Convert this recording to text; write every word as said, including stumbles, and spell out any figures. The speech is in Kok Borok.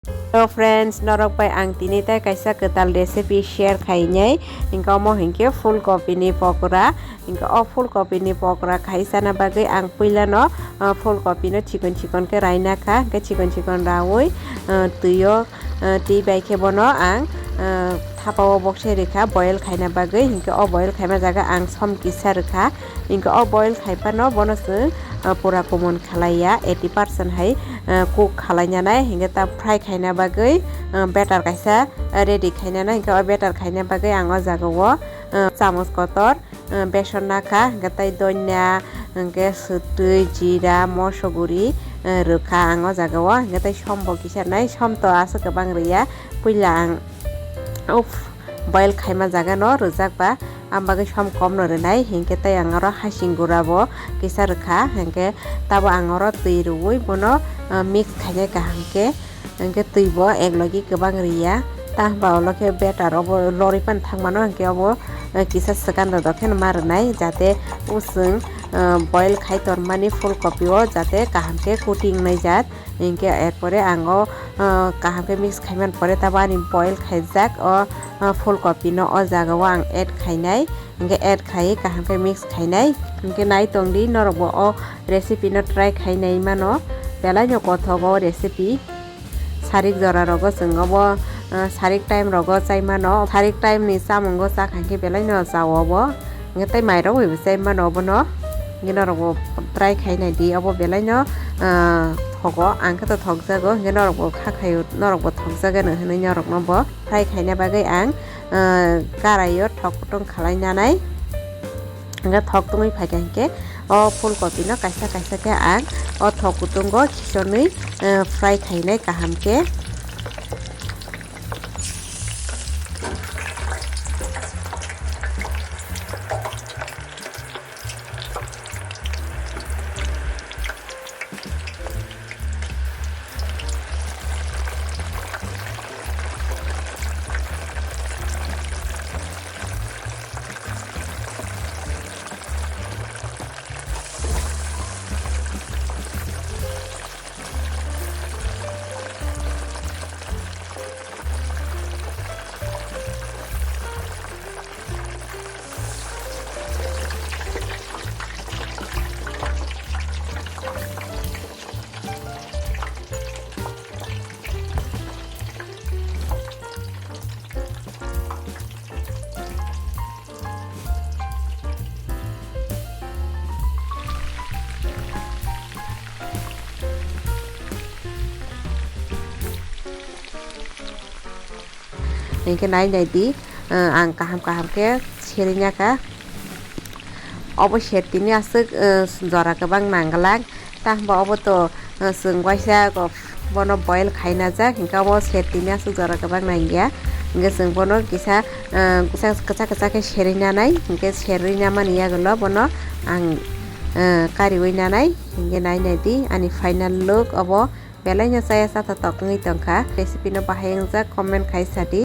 Hello friends, norok bai ang tini tai kaisa kwtal recipe share khainai. Hinkhe omo hinkhe full kopi ni pokora. Hinkhe o full kopi ni pokora khai chana bagwi ang puila no, ah, full kopi no chikon chikon khe raina kha. Hinkhe chikon chikon raui, ah, twi o, ah, twi bai khe bono ang, ah, thapa o bokse rikha, boil khaina bagwi. Hinkhe o boil khaima jaga ang som kisa rikha. Hinkhe o boil khai phano bono chwng, ah, pura kumon khalaiya, eighty percent hai, ah, cook khalai nanai. Hinkhe ta fry khaina bagwi, ah, batter kaisa, ah, ready khainanai. Hinkhe o batter khaina bagwi ang o jaga o, ah, chamos kotor, ah, beson nakha, hinkhe tei donya, hinkhe swtwi, jira, moso guri, ah, rwkha ang o jaga o. Hinkhe tei som bo kisa nai, som to aswk kwbang rwya. Puila ang, uff, boil khaima jaga no rwjak ba, am bagwi som kom no rwnai. Hinkhe tei ang oro hasing gura bo kisa rwkha, hinkhe tabo ang oro twi rwui bono, ah, mix khainai kaham khe, hinkhe twi bo ek logi kwbang rwya. Ta hwnba ulo khe batter obo lorwi phano thang mano, hinkhe obo, ah, kisa swkang dodok kheno ma rwnai, jate o chwng, ah, boil khai tonmani full kopi o jate kaham khe coating nai jat. Hinkhe erpore ang o, ah, kaham khe mix khaimani pore tabo ani boil khaijak o, ah, full kopi no o jaga o ang add khainai. Hinkhe add khai kaham khe mix khainai. Hinkhe nai tongdi norok bo o recipe no try khainai mano. Belai no kothok o recipe. Sarik jora rogo chwng obo, ah, sarik time rogo chai mano. Sarik time ni chamung o cha kha hinkhe belai no cha o bo. Hinkhe tei mairok bai bo chai mano obono. Hinkhe norok bo try khai nai di, obo belai no, ah, thogo, ang khe to thok jago, hinkhe norok bo kha khaio, norok bo thok jagano hinui norok no bo fry khaina bagwi ang, ah, karai o thok kutung khalai nanai. Hinkhe thok tungwi phaikha hinkhe o full kopi no kaisa kaisa khe ang o thok kutungo khisonwi, ah, fry khainai kaham khe. Hinkhe nai nai di, ah, ang kaham kaham khe serina kha. Obo sertini aswk, ah, jora kwbang nangwlak. Ta hwnba obo to, ah, chwng waisa kok bono boil khaina jak, hinkhe obo sertini aswk jora kwbang nangya. Hinkhe chwng bono kisa, ah, kisa kwchak kwchak khe serwi nanai, hinkhe serwi namani yagulo bono ang, ah, kariwi nanai. Hinkhe nai nai di ani final look obo belai no chaya chatha tok wngwi tongkha. Recipe no bahai wngjak comment khai sadi.